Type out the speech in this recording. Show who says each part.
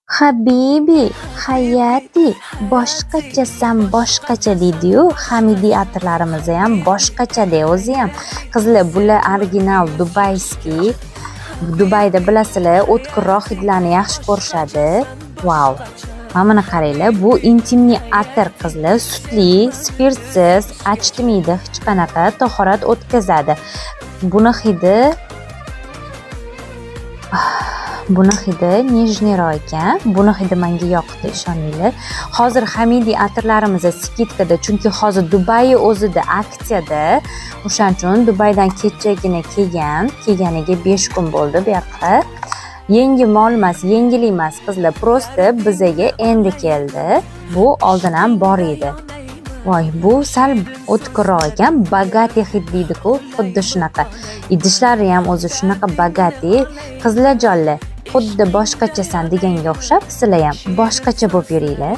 Speaker 1: Habibi, hayati, boshqachasan, boshqacha deydi-yu, Hamidiy atirlarimiz ham boshqacha-da o'zi ham. Qizlar, bular original дубайский. Dubayda bilasizlar, o'tkirroq hidlarni yaxshi ko'rishadi. Vau. Mana buni qaranglar, bu интимный atir, qizlar, sutli, spirtsiz, achitmaydi hech qanaqa, tahorat o'tkazadi. Buni hidi нежный roq ekan. Buni hidi menga yoqdi, ishoninglar. Hozir Hamidiy atirlarimiz скидка da, chunki hozir Dubai o'zida aksiyada. O'shaning uchun Dubaydan kechagina kelgan, kelganiga 5 kun bo'ldi bu yoqqa. Yangi mol emas, yangilik emas, qizlar, просто bizaga endi keldi. Bu oldin ham bor edi. Voy, bu sal o'tkirroq ekan, богатый hid deydi-ku, xuddi shunaqa. Idishlari ham o'zi shunaqa богатый. Qizlarjonlar, xuddi boshqachasan deganga o'xshab, sizlar ham boshqacha bo'lib yuringlar.